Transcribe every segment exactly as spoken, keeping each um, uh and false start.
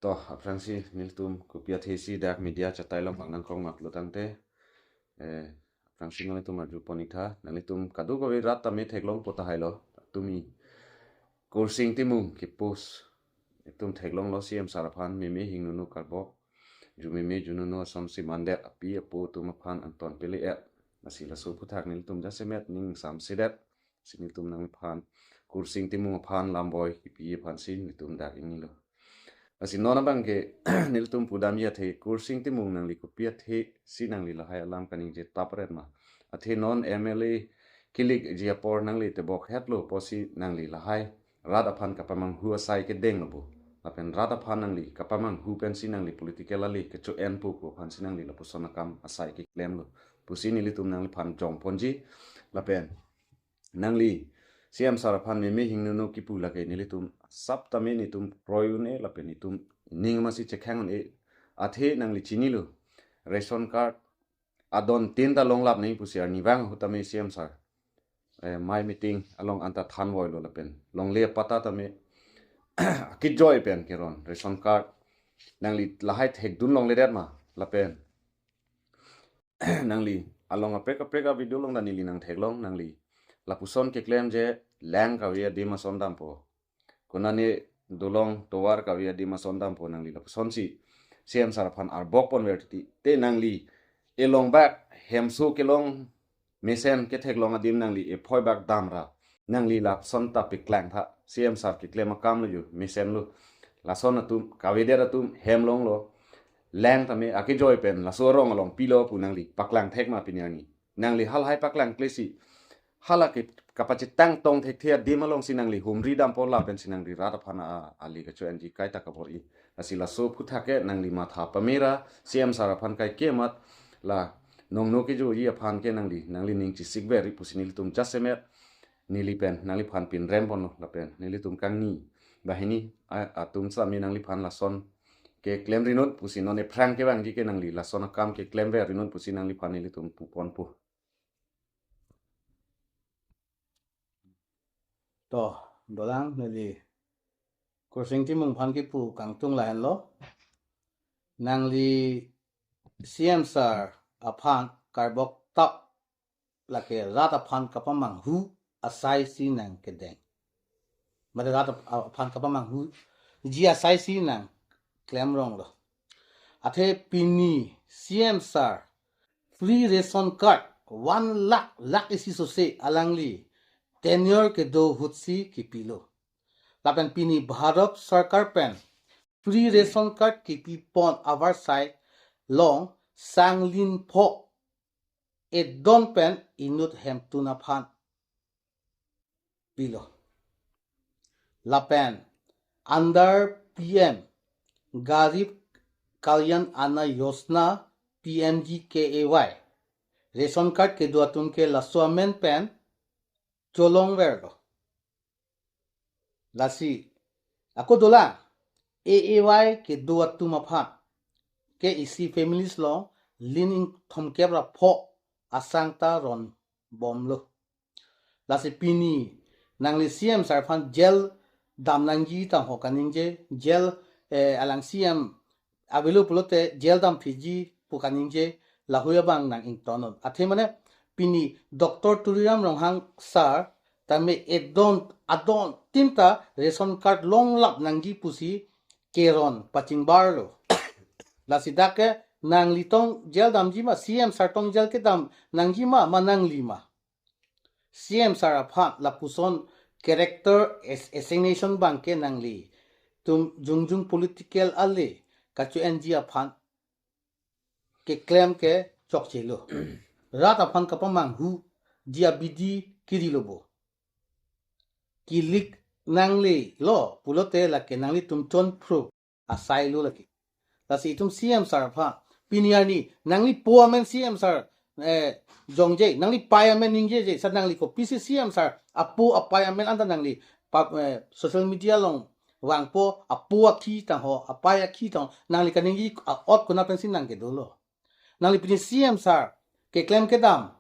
To, aphrangsi nelitum kopi athe si dak media chatai along bang nangkong mak lo tangte. Eh, aphrangsi nanglitum arju pon ik tha, nanglitum kadokave rat tame theklongpo tahai lo. Tumi Kursing Timung ke-post itum theklonglo, C M sir aphan meme hingnunu karbok, ju meme ju nunu asonsi mandet api apo atum aphan angton pele-et. Lasi laso aphuthak nelitum jasemet ning samsedet. Si nelitum nangliphan Kursing Timung aphan lamboi kipi aphansi nelitum dak ingnilo. Lasi non abang ke nelitum pudamji athe Kursing Timung nangli kopi athe si nangli lahai alam kaningje tapret ma? Athe non M L A kilikji apor nangli tebok hetlo pusi nangli lahai rat aphan kapamanghu asai kedenglo bo. Lapen rat aphan nangli kapamanghu pensi nangli political ale kecho-enpo pu aphansi nangli lapuson akam asai keklemlo pusi nelitum nangliphan jongponji. Lapen nangli C M sir aphan meme hingnunu kipu lake nelitum asap tame nelitum kroi un-e lapen nelitum ning masi chekhang un-e. Athe nangli chinilo, ration card adon tin ta longlap nangji pusi arnivang ahut tame C M sir, eh, mai meeting along anta thanvoilo lapen longle apatta tame akejoi pen keron ration card. Nangli lahai thekdun longledet ma? Lapen nangli along aprek aprek a-video along ta neli nangtheklong, nangli lapuson keklemji, lang kave adim ason dampo, konane dolong tovar kave adim ason dampo, nangli lapusonsi C M sir aphan arbok ponver titi. Te nangli elong bak hemso kelong mesen ketheklong adim nangli ephoi bak damra nangli lapuson ta paklang tha. C M sir keklem akam lo, ju mesen lo. Lason atum kavedet atum hem longlo, lang tame akejoi pen laso arong along pilo pu nangli paklang thek ma pini arni? Nangli halahai paklang klesi hala ke kapachethang tong thekthe adim alongsi nangli humri dampo lapensi nangli rat aphan a, ali kacho-enji kaita kabor-i. Lasi laso aphuthak ke nangli matha pamera, C M sir aphan kaike mat, la nongno kejoji aphan ke nangli, nangli ning chisikver-i pusi nelitum jasemet neli pen nangliphan pinrem ponlo lapen nelitum kangni banghini a, atum sami nangliphan lason keklem rinut pusi, non ephrang kevangji ke nangli lason akam keklemver rinut pusi nangliphan nelitum pu ponpo. To, dolang neli Kursing Timung aphan kipu kangtung lahenlo. Nangli C M sir aphan karbok tap lake rat aphan kapamanghu asaisi nangkedeng. Mate rat ap-, aphan kapamanghuji asaisi nangklemronglo. Athe pini C M sir free ration card one lakh, lakh isi sose alangli tenure kedo ahutsi kipilo. Lapen pini Bharat Sarkar pen free ration card kipipon avarsai along sanglin pho edon pen inut hemtun aphan pilo. Lapen under P M Garib Kalyan Anna Yojana, P M G K A Y, ration card kedo atum ke laso amen pen cholongverlo. Lasi ako dolang, A A Y kedo atum aphan ke isi families along lin ingthomkep ra pho asang ta ronbomlo. Lasi pini nangli C M sir aphan jail dam nangji tangho kaningje, jail, eh, alang C M avelo pulote jail dam phiji pu kaningje, lahui abang nang ingtonnon. Athe mane pini Doctor Tuliram Ronghang sir tame edon adon tin ta ration card longlap nangji pusi keron pachingbarlo. Lasi dak ke nangli tong jail damji ma, C M sir tong jail kedam nangji ma, ma nangli ma? C M sir aphan lapuson character as-, assassination abang ke nanglitum jongjong political ale kacho-enji aphan keklem ke chokchelo. Rat aphan kapamanghuji abidi kirilo bo. Kilik nanglelo pulote lake nanglitum chonphru asailo lake. Lasi itum C M sir aphan pini arni nangli po amen C M sir, eh, jongje, nangli pei amen ningjeje, sa nangli kopisi C M sir apo apei amen anta nangli pa-, eh, social media along vangpo, apo akhi tangho, apei akhi tangho, nangli kaningje a-ot konat pensi nangkedolo? Nangli pini C M sir keklem kedam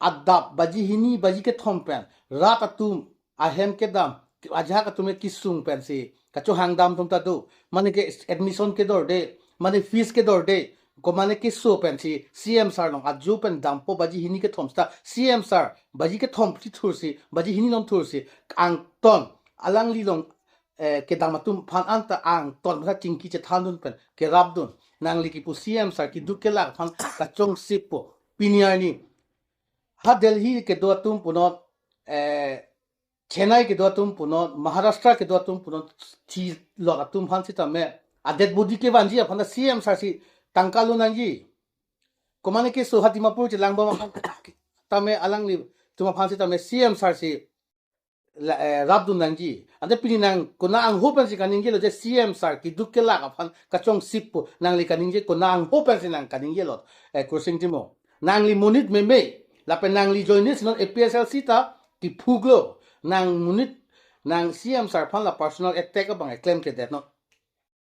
adap baji hini baji kethom pen rat atum ahem kedam, ajahak atum ke kesung pensi Kachohang dam atum ta do. Mane ke admission kedorde, mane fees kedorde, ko mane keso pensi C M sir along ajo pen dampo baji hini kethom sita C M sir baji kethom si thursi, baji hini non thursi, angton, alangli along, eh, kedam atum aphan anta angton masa chingki chethandun pen kerapdun. Nangli kipu C M sir keduk kelak aphan kachongsipo. Pini arni ha Delhi kedo atum punon, eh, Chennai kedo atum punon, Maharashtra kedo atum punon, thilot atum aphan sitame a dead body kevanji aphan ta C M sir si tangka lo nangji. Ko mane keso ha Dimapur chelangbom aphan tame alanglitum aphan sitame C M sir si la, eh, rapdun nangji. Ante pini nang konat angho pensi kaningjelo je C M sir keduk kelak aphan kachongsipo, nangli kaningje konat angho pensi nang kaningjelo, eh, Kursing Timung. Nangli monit meme, lapen nangli ajoine si non A P H L C ta kiphuglo. Nang monit, nang C M sir aphan la personal attack abang klemkledetnon.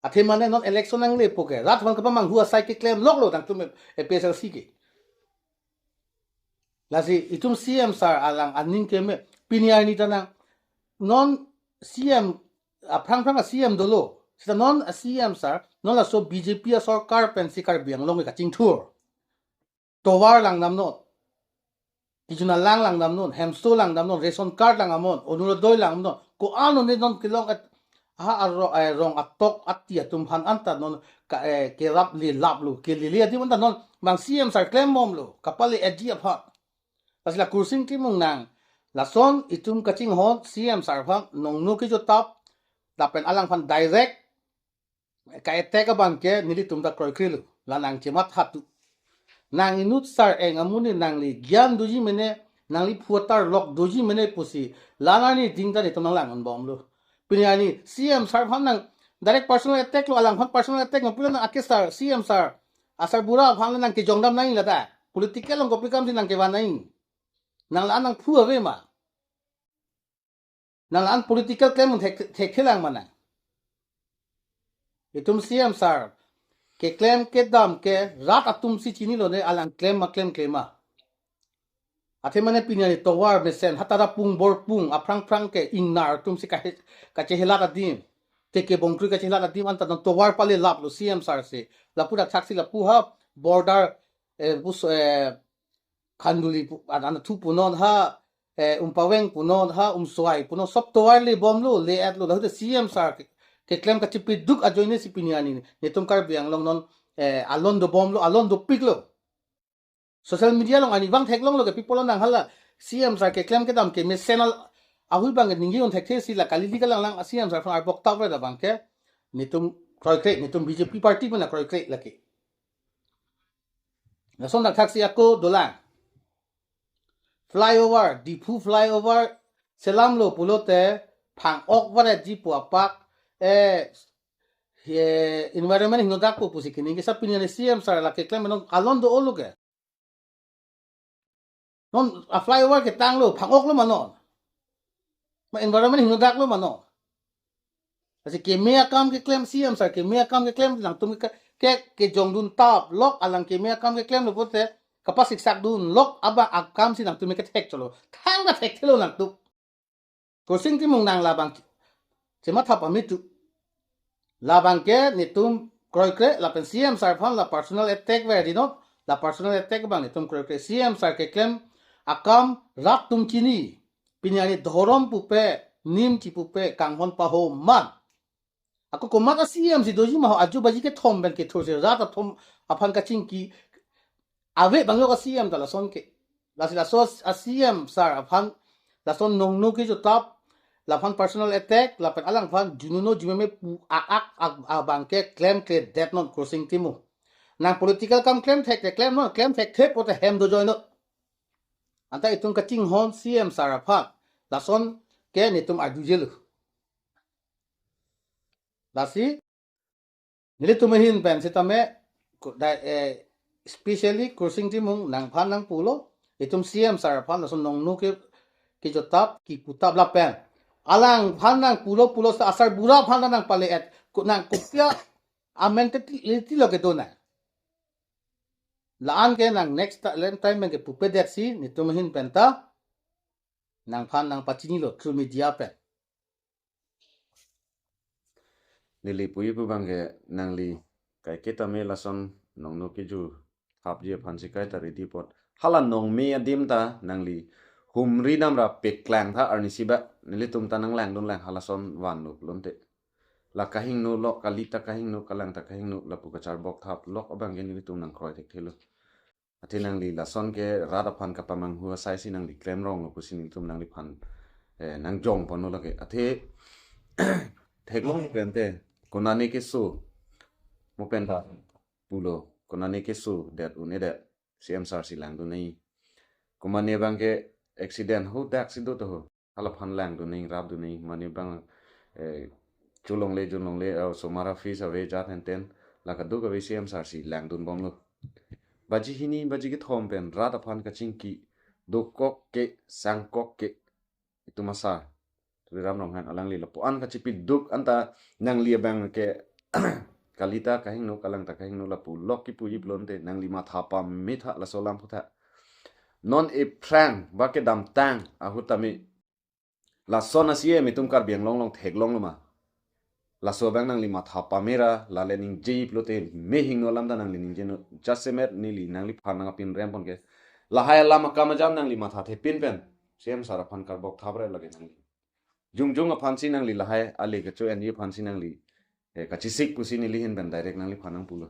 Athe mane non election nanglepo ke, rat aphan kapamanghu asai keklemloklo nangtum A P H L C ke. Lasi itum C M sir alang aning keme, pini arni ta nang non C M, aphrang phrang a C M dolo. Sita non a C M sir, non laso B J P asorkar pensi Karbi Anglong ke kachingthur. Tovar langdamnon, kijuna lang langdamnon, hemso langdamnon, ration card langdamnon, Orunodoi langdamnon, ko-an non kelong et ha aro, eh, rong atok ati atum aphan anta non ka, eh, kerap le laplo, kelele adim anta non bang C M sir klembomlo, kapale-etji aphan. Lasi la Kursing Timung nang, lason itum kachinghon C M sir aphan nongno kejotap, lapen alangphan direct ka-attack abang ke nelitum ta kroikrelo, la nang chematha tu. Nang inut sar-eng amonit nangli gyan doji mene, nangli phutar lok doji mene pusi, la nani ding ta netum nang langonbomlo. Pini arni C M sir aphan nang direct personal attack lo, alangphan personal attack lo, pulo nang ake sir, C M sir, asarbura aphan nang kejongdam nangji lata. Political along kopi kam si nang kevan nangji. Nang la-an nang phu ave ma? Nang la-an political klem thek, thekthelang ma nang? Itum C M sir keklem kedam ke rat atum si chinilo ne, alang klem ma klemkle ma. Athe mane pini arni tovar mesen, ha Tarapung Borpung aphrang phrang ke ingnar atum si kahe, kachehelat adim, T K Bongkroi kachehelat adim anta non tovar pale laplo C M sir si. Lapu dak thaksi lapu ha border, eh, bus, eh, Khanduli pu-, an, an thu punon ha, eh, Umpaveng punon ha, Umswai punon, sob tovar lebomlo, le-etlo, lahute C M sir ke, keklem kachipiduk ajoine si pini arni netum Karbi Anglong non, eh, alon dobomlo, alon dopiklo. Social media along arnivang theklonglo ke, people nang hala C M sir keklem kedam ke mesen al-, ahui abang ningje-un thekthe si la kali di kalang lang C M sir aphan arbok tap re abang ke, netum kroikre, netum B J P party mena kroikre lake. Lason dak thaksi ako dolang. Flyover, Diphu flyover selamlo pulote phang-ok varetji pu apak, eh, eh, environment hingnodakpo pusi keningje. Sita pini arni C M sir la keklem non alon do-olo ke. Non a flyover ketanglo, phang-oklo ma non? Ma environment hingnodaklo ma non? Lasi keme akam keklem C M sir, keme akam keklem nangtum ke, ke, kejongdun tap lok, alang keme akam keklemlo pulote kapasiksak dun lok abang akam si nangtum kethek cholo. Thangta thekthelo nangtum. Kursing Timung nang labang chematha pame tu. Labang ke netum kroikre lapen C M sir aphan la personal attack ve rinot, la personal attack abang netum kroikre. C M sir keklem akam rat atum chini. Pini arni dhorom pupe, nim chipupe, kanghon pahom man. Ako komat a C M si doji ma ho, ajo baji kethom pen kethursi rat atum aphan kachingki ave abang yok a C M ta lason ke. Lasi laso a C M sir aphan lason nongno kejotap, laphan personal attack, lapen alangphan jununo jumeme pu a-ak, ak, abang ke klemkledetnon Kursing Timung. Nang political kam klem thek, klemnon, klem thekthe pulote hem dojoinon. Anta itum kachinghon C M sir aphan lason ke netum arjujelo. Lasi nelitum ahin pen sitame, ku-, da, eh, especially Kursing Timung nangphan nangpulo, itum C M sir aphan lason nongno ke, kejotap, kiputap lapen alangphan nangpulo pulo sita asarbura aphan nangpale-et, ku-, nang kopi a mentality lo kedo nang. La-an ke nang next ti-, lem time pen ke pupedet si netum ahin pen ta nangphan nangpachinilo through media pen. Neli puji pu abangke nangli kaiketa me lason nongno kiju hapji aphan si kaita ready apot. Hala nongme adim ta nangli humri damra peklang tha arnisi ba nelitum ta nanglangdun lang halason vanlo pulote. La kahingno lok, kali ta kahingno, kalang ta kahingno, lapu kacharbok thap lok abangke nelitum nangkroi thekthelo. Athe nangli lason ke rat aphan kapamanghu asai si nangli klemronglo pusi nelitum nangliphan, eh, nangjong ponlo lake. Athe theklong pente, konane keso, mo penta pulo, konane keso det un-e det, C M sir si langdun nangji. Komane abangke accident hadak si do to ho. Halaphan langdun nangji, rapdun nangji, mane abang, eh, cholongle, junlongle, eh, osomar a-fees ave, jat henten, la kadokave C M sir si langdun bomlo. Baji hini, baji kethom pen, rat aphan kachingki, dokok ke, sangkok ke, itum asar Tuliram Ronghang alangli lapu-an kachipiduk anta nangli abangke kali ta kahingno, kalang ta kahingno, lapu lok kipuji pulote nangli matha pame tha laso alam aphuthak. Non ephrang ba kedamtang ahut tame lason a-C M itum Karbi Anglong along theklonglo ma? Laso abang nangli matha pamera, lale ningje pulote mehingno alam ta nangli ningjeno, jasemet neli nangliphan nangpinrem pon ke. Lahai alam akam ajam nangli matha thepin pen C M sir aphan karbok thapre lake nangli. Jongjong aphan si nangli lahai ale kecho-enji aphan si nangli, eh, kachisik pusi neli ahin pen direct nangliphan nangpulo.